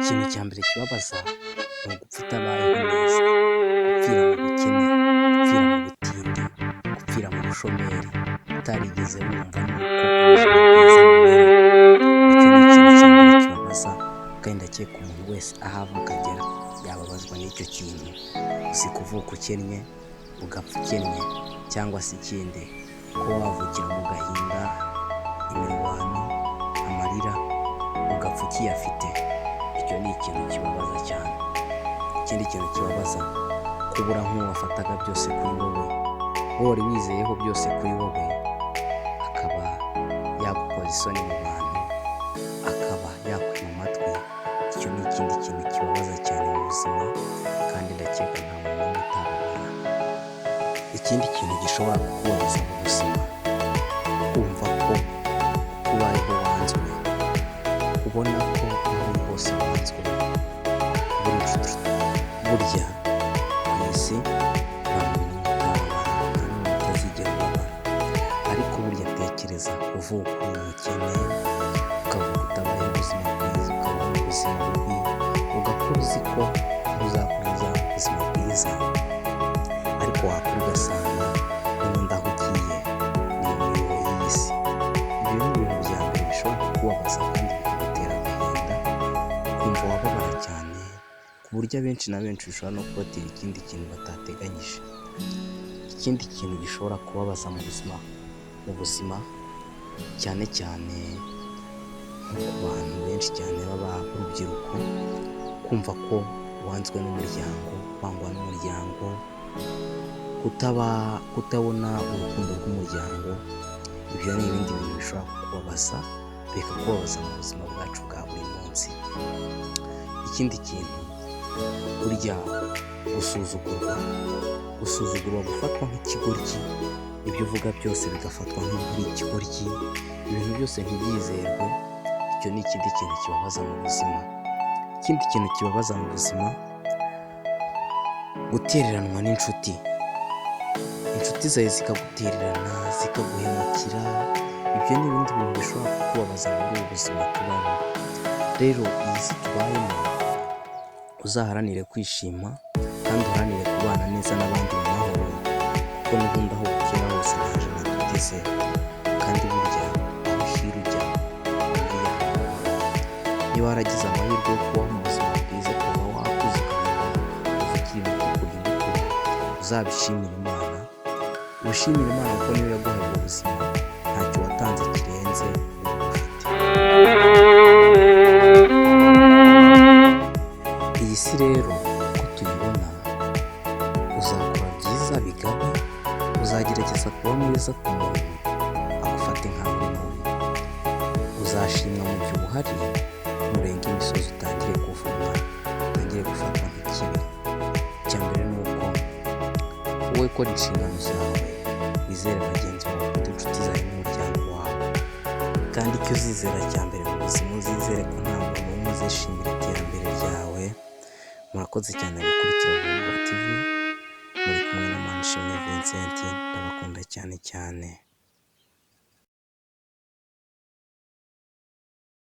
Ikintu cya mbere kibabaza ni ugupfa utabayeho neza, gupfira mu bukene, gupfira mu butindi, gupfira mu bushomeri, utarigeze wumva n'uko ubuzima bwiza bumera. Icyo ni ikintu cya mbere kibabaza, kandi ndakeka umuntu wese aho ava akagera yababazwa n'icyo kintu. Si kuvuka ukennye, ugapfa ukennye, cyangwa se ikindi kuba wavukira mu gahinda, imirwano, amarira, ugapfa ukiyafite. Icyo ni ikintu kibabaza cyane. Ikindi kintu kibabaza, kubura nk'uwo wafataga byose kuri wowe, uwo wari wizeyeho byose kuri wowe, akaba yagukoza isoni mu bantu, akaba yakwima amatwi. Icyo ni ikindi kintu kibabaza cyane mu buzima, kandi ndakeka nta muntu n'umwe utababara. Ikindi kintu gishobora kukubabaza mu buzima, kumva ko uko ubayeho wanzwe, kubona ko aho uri hose wanzwe, kubura inshuti. Burya ku isi nta muntu n'umwe utababara, nta n'umuntu utazigera ubabara, ariko burya tekereza kuvuka uri umukene, ukavuka utabayeho ubuzima bwiza, ukabaho ubuzima bubi, ugakura uzi ko aho uzakura uzaba ubuzima bwiza, ariko wakura ugasanga n'ubundi aho ugiye ni mu miruho y'iyi si. Ibyo ni ibintu bya mbere bishobora kukubabaza kandi bikagutera agahinda, ukumva wababara cyane, ku buryo abenshi na benshi bishobora no kubatera ikindi kintu batateganyije. Ikindi kintu gishobora kubabaza mu buzima cyane cyane nko ku bantu benshi cyane baba urubyiruko, kumva ko wanzwe n'umuryango, kwangwa n'umuryango, kutabona urukundo rw'umuryango, ibyo ni ibindi bintu bishobora kukubabaza, bikakubabaza mu buzima bwacu bwa buri munsi. Ikindi kintu, burya gusuzugurwa, gusuzugurwa, gufatwa nk'ikigoryi, ibyo uvuga byose bigafatwa nk'uri ikigoryi, ibintu byose ntibyizerwe, icyo ni ikindi kintu kibabaza mu buzima. Ikindi kintu kibabaza mu buzima, gutereranwa n'inshuti, inshuti zawe zikagutererana, zikaguhemukira, ibyo ni ibindi bintu bishobora kukubabaza muri ubu buzima tubamo. Rero iyi si tubayemo, uzaharanire kwishima kandi uharanire kubana neza n'abandi mu mahoro, kuko n'ubundi aho bukera hose nta jana duteze, kandi burya aho ushyira ujya buriya. Niba waragize amahirwe yo kubaho mu buzima bwiza kuva wakuze ukarinda kuva ukiri muto kurinda ukura, uzabishimire Imana, ubishimire Imana kuko niyo yaguhaye ubwo buzima, ntacyo watanze kirenze ubwo ufite. Iyi si rero uko tuyibona, uzakora byiza bigabe, uzagerageza kuba mwiza ku muntu agufate nkaho uri mubi, uzashimwa mu gihe uhari, nurenga imisozi utangire kuvumwa, utangire gufatwa nk'ikibi. Icya mbere ni uko wowe kora inshingano zawe, wizere bagenzi bawe, ukunde inshuti zawe n'umuryango wawe, kandi icyo uzizera cya mbere mu buzima, uzizere ko nta muntu n'umwe uzishimira iterambere ryawe. Murakoze cyane gukurikira Vumbura TV, muri kumwe na Manishimwe Vincent, ndabakunda cyane cyane.